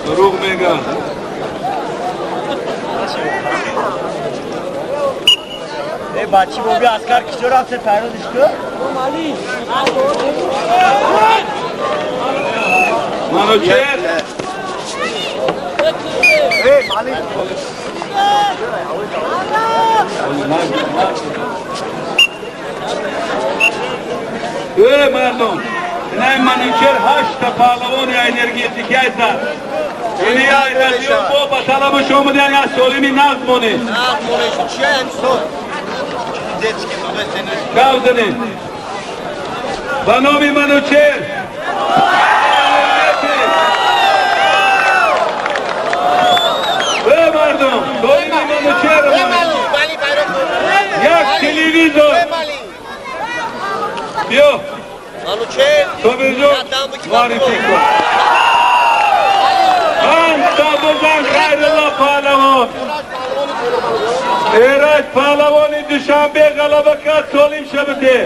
Дурӯғ мегӯяд. Бачи боби аскар киҷо рафте пайродиш ку? Манучер. Эй, мардум, инай Манучер ҳашта паҳлавони энергетики айзад. Ини айрадио бо ба талабу шомадиан аз солими нағз монед. Гав занед. Ба номи Манучер. Эй, мардум, доими Манучер як телевизор. Биё. Собирҷон, муаррифӣ кун. Ҳамта бизан Хайрулло паҳлавон. Эраҷ паҳлавони Душанбе ғалаба кард, солим шабите.